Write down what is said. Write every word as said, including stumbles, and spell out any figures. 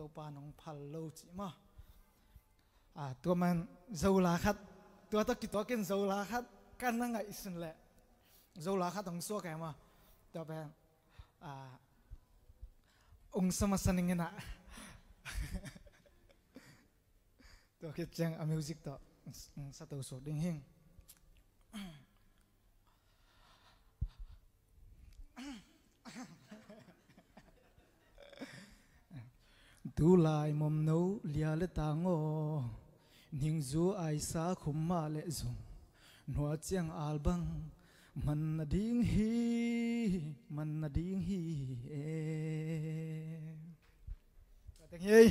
Topa nong phal lo ci maw. Ah, tua man Zola khat, tua tawh kituakin Zola khat ka na ngaihsun leh Zola khat hong suak e maw. Tua pen, ah, ung sa masa ning in ah. Tua khit ciang a music tawh ung sa to suak ding hing. Tulai momno lia le tang aw, ningzu aisa khum mah le zong, nua ciang al bang man na ding hi, man na ding hi e. Ka teng hi ei.